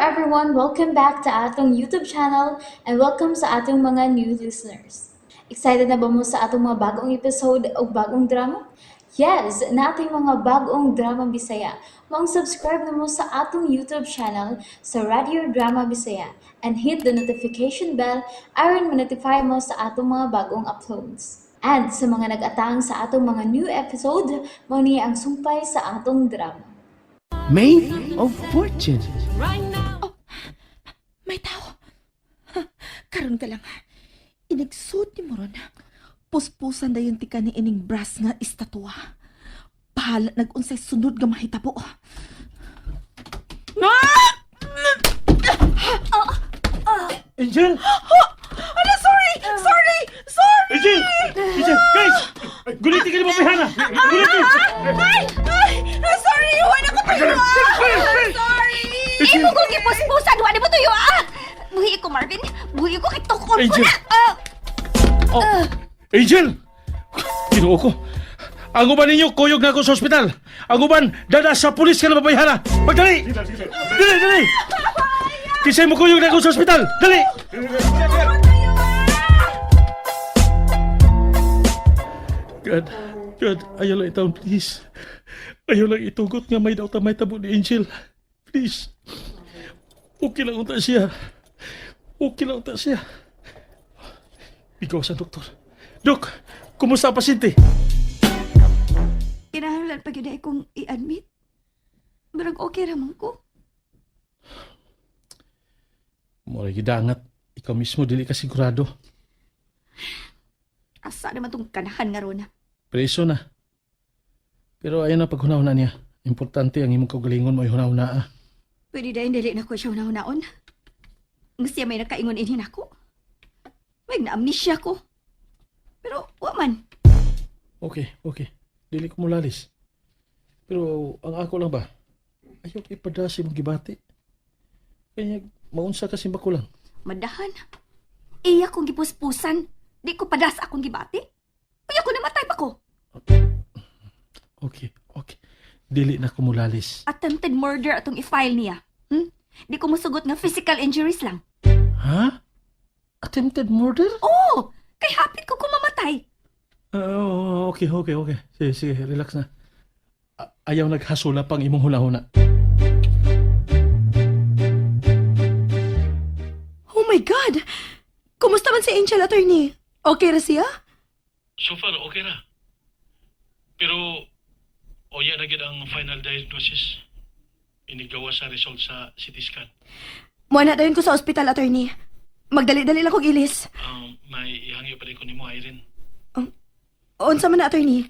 Everyone! Welcome back to atong YouTube channel and welcome sa atong mga new listeners. Excited na ba mo sa atong mga bagong episode o bagong drama? Yes, nating mga bagong drama Bisaya. Maong subscribe na mo sa atong YouTube channel sa Radio Drama Bisaya and hit the notification bell aron ma-notify mo sa atong mga bagong uploads. And sa mga nag-atang sa atong mga new episode, mao ni ang sumpay sa atong drama. Maid of Fortune. May tao. Ha, karon ka lang. Inigsuti mo ron. Puspusan dayon ti ka ni ining brass nga estatwa. Bahala nag-unsay sunod nga mahitabo. Ah! Angel! Ala, sorry! Sorry! Sorry! Angel! Angel! Guys! Guliti ka ni Mapihana! Guliti! Ay! Ay! Ah, sorry! Wala ko tuyo! Ah! Sorry! Angel! Imo kong gipuspusan, wa nimo tuyo ah. Buhi ko, Marvin. Buhi ko kay tukon ko Angel. na. Ah. Oh. Angel! Ginoo ko! Ang uban ninyo, kuyog na ako sa ospital. Ang uban, dada sa pulis ka na babayhana. Pagdali! Dali, dali! Kisay mo kuyog na ako sa ospital. Dali! God, God, ayaw lang itaon, please. Ayaw lang itugot nga may daw may tabo ni Angel. Please. Okay lang unta siya. Okay lang unta siya. Ikaw sa doktor. Dok, kumusta ang pasyente? Kinahanglan pa gyud ay kong i-admit. Barang okay ra man ko. Mura gidangat. Ikaw mismo dili ka sigurado. Asa naman tong kanahan nga ron. Preso na. Pero ayun na paghunahuna niya. Importante ang imong kaugalingon mo hunahuna ah. Pwede dayon dili na ko siya hunahunaon. Nga siya may nakaingon inhin ako. May na-amnesia ko. Pero wa man. Okay, okay. Dili ko mulalis. Pero ang ako lang ba? Ayaw ipada si mong gibati. Kanya maunsa ka si bakulang. Madahan. Iya kong gipuspusan. Di ko padas akong gibati. Uya ko namatay pa ko. Okay, okay. Dili na ko mulalis. Attempted murder atong i-file niya. Di ko musugot nga physical injuries lang. Ha? Attempted murder? Oh, kay hapit ko kumamatay. Ah, oo, okay, okay, okay. Sige, sige, relax na. Ayaw naghasula pang imong hunahuna. Oh my God! Kumusta man si Angel, attorney? Okay ra siya? So far, okay na. Pero, oya na gid ang final diagnosis. Inigawa sa result sa CT scan. Muana dayon ko sa ospital, attorney. Magdali-dali lang kog ilis. May ihangyo pa rin ko nimo, Irene. Unsa man na, attorney?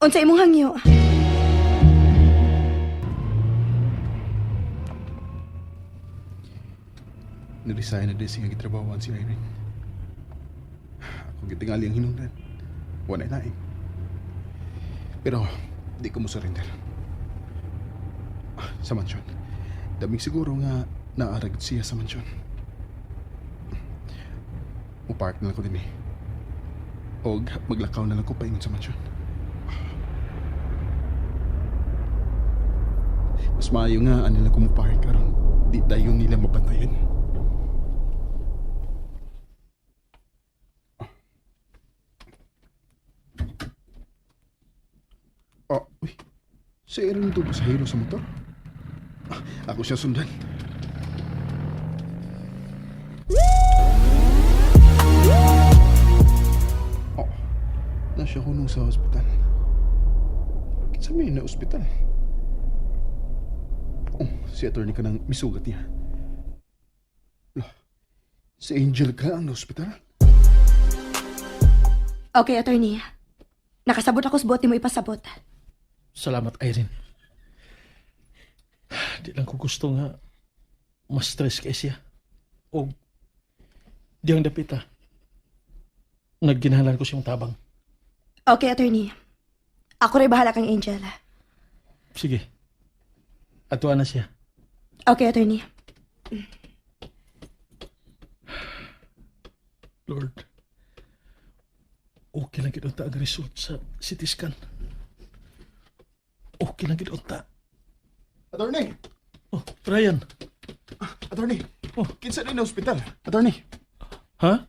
Unsa imong hangyo? Niresign na din siya gitrabahoan si Irene. Akong gitingali ang hinungdan. Wala na laing. Pero di ko mo surrender. Ah, sa mansyon. Daming siguro nga naarag siya sa mansyon. Mupark na lang ko din eh. Og maglakaw na lang ko paingon sa mansyon. Mas maayo nga ano lang ko mupark karon. Di dayon nila mabantayan. Oh, uy. Si Aaron to pasahero sa motor. Ah, ako siya sundan. Oh, nasa hunong sa ospital. Kinsa may na ospital? Oh, si attorney ka nang misugat niya. Lah, si Angel ka ang na ospital? Okay, attorney. Nakasabot ako sa buot mo ipasabot. Salamat, Irene. Di lang ko gusto nga ma-stress kay siya. O di ang dapita. Nagginhalan ko siyang tabang. Okay, attorney. Ako rin bahala kang Angel. Sige. Atuan na siya. Okay, attorney. Lord, okay lang gid unta ang result sa CT scan. Okay lang gid unta. Attorney! Oh, Brian. Attorney, Oh. kinsa na hospital? Attorney. Ha?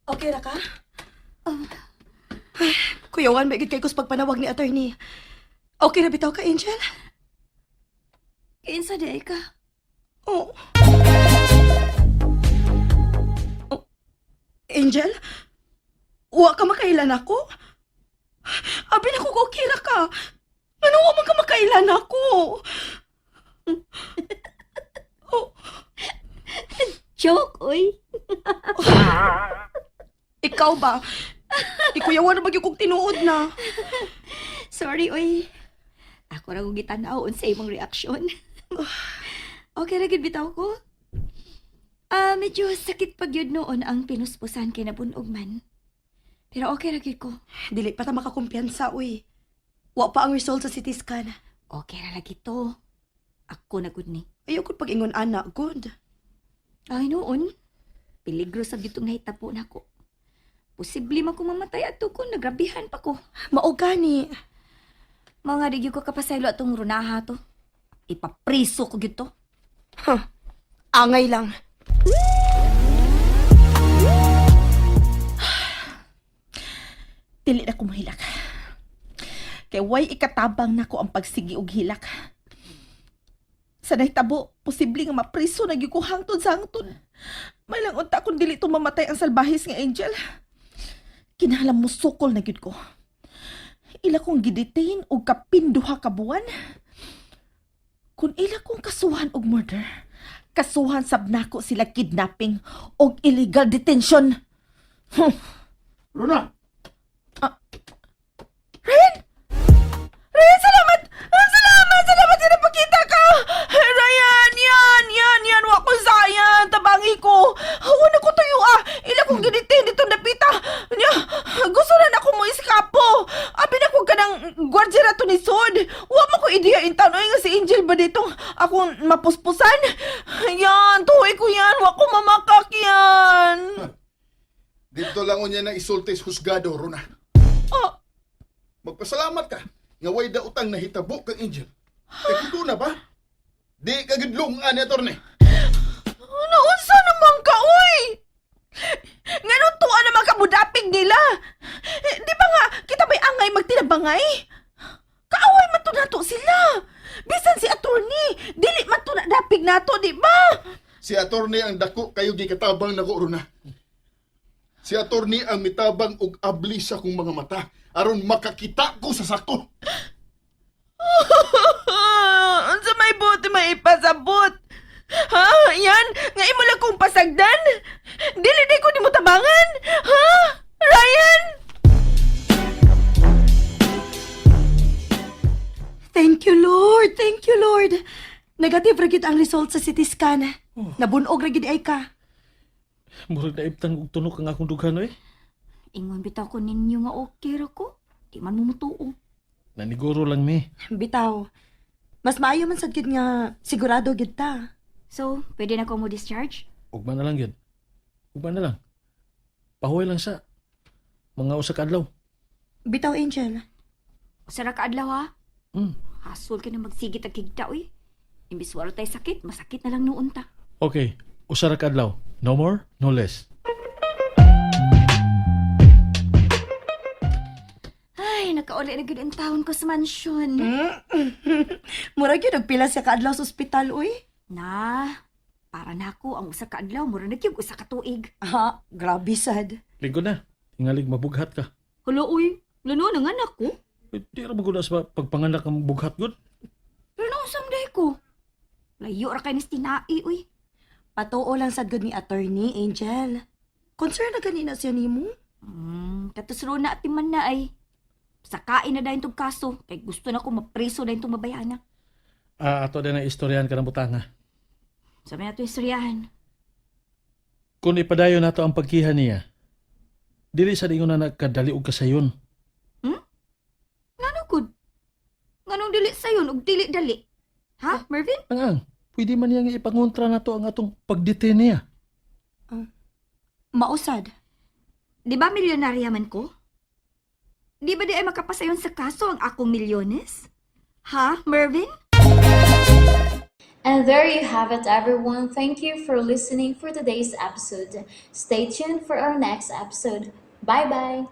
Okay ra ka? Ay, kuyawan, may kay kus pagpanawag ni attorney. Okay na bitaw ka, Angel? Kinsa di ay ka? Oo. Oh. Angel? Wa ka makailan ako? Abi na ko okay ra ka. Ano wa man ka makailan ako? Oh, Joke, oy. ikaw ba? Ikuyawan na ba gyud kog tinuod na? Sorry, oy. Ako ra kong gitan-aw unsa imong reaksyon. Okay ra gid bitaw ko. Ah, medyo sakit pag yun noon ang pinuspusan kay nabunog man. Pero okay ra gyud ko. Dili pa ta makakumpiyansa, uy. Wa pa ang result sa CT scan. Okay ra lagi to. Ako na gud ni. Ayaw ko pag-ingon ana, good. Ay noon, peligro sa gitong nahitapo nako. Posible man ko mamatay ato ko, nagrabihan pa ko. Mao gani. Mao nga di gyud ko kapasaylo atong runaha to. Ipapriso ko gyud to. Huh. Angay lang. Dili na ko mahilak. Kay way ikatabang nako ang pagsigi og hilak. Sa nahitabo, posible nga mapriso na gyud ko hangtod sa hangtod. May lang unta kung dili to mamatay ang salbahis nga angel. Kinahanglan musukol na gyud ko. Ila kong gidetain og kapin duha ka buwan. Kung ila kong kasuhan og murder, kasuhan sab nako sila kidnapping og illegal detention. Rona! Ryan! Ryan, salamat! Ah, salamat! Salamat sa napakita ka! Ryan, yan, yan, yan. Wa ko sayan. Tabangi ko. Wala ko tuyo ah. Ila kong ginitin dito napita. Nya, gusto na nako mo iskapo. Abi na ko kanang gwardiya ra to ni Sod. Wa mo ko ideya in town. Oy, nga si Angel ba dito akong mapuspusan? Yan, tuwi ko yan. Wa ko mamakak yan. Dito lang unya na isulti sa husgado, Rona. Oh, Magpasalamat ka nga way daotang nahitabo kang Angel. Kay kung na ba? Di ka gidlungan ni attorney. Naunsa naman ka, uy! Nganong tuwa naman ka budapig nila? Eh, di ba nga, kita ba'y angay magtinabangay? Kaaway man to nato sila. Bisan si attorney, dili man to na dapig nato, di ba? Si attorney ang dako kayo gikatabang nako, Rona. Si attorney ang mitabang og abli sa akong mga mata aron makakita ko sa sako. Unsa may buti may ipasabot? Ha? Yan? Nga imo lang kong pasagdan? Dili di ko nimo tabangan? Ha? Ryan? Thank you, Lord. Thank you, Lord. Negative ra gyud ang result sa CT scan. Nabunog ra gyud ay ka. Murag naibtang og tunok ang akong dughan oy. Ingon bitaw ko ninyo nga okay ra ko. Di man mo mutuo. Naniguro lang mi. Bitaw. Mas maayo man sad gyud nga sigurado gyud ta. So, pwede na ko mo discharge? Ugma na lang yun. Ugma na lang. Pahuway lang sa mga usa ka adlaw. Bitaw, Angel. Usa ra ka adlaw ha. Hasol ka na magsigit ag higda oy. Imbis wala tay sakit, masakit na lang noon ta. Okay, usa ra ka adlaw. No more, no less. Ay, nakauli na gud ang taon ko sa mansyon. Mura gyud nagpila siya kaadlaw sa ospital uy. Na, para nako ang usa ka adlaw mura na gyud usa ka tuig. Ha, grabe sad. Lingkod na. Tingalig mabughat ka. Hulo uy, luno na nga nako. Eh, di ra magud na sa pagpanganak ang bughat gud. Pero nausam day ko. Layo ra kay ni tinai uy. Patuo lang sad gud ni attorney Angel. Concern na ganina siya nimo. Katusro na ati man na ay. Sakain na dayon tong kaso kay gusto na ko mapriso dayon tong mabayana. Ah, ato din ang istoryahan ka ng butanga. Sa may ato istoryahan. Kung ipadayon nato ang pagkiha niya, dili sa dingon na nagkadali og kasayon. Ngano gud? Nganong dili sayon ug dili dali? Ha, Mervin? Ang ang, pwede man niya nga ipangontra nato ang atong pagdetain niya. Mausad. Di ba milyonarya man ko? Di ba di ay makapasayon sa kaso ang akong milyones? Ha, Mervin? And there you have it, everyone. Thank you for listening for today's episode. Stay tuned for our next episode. Bye bye.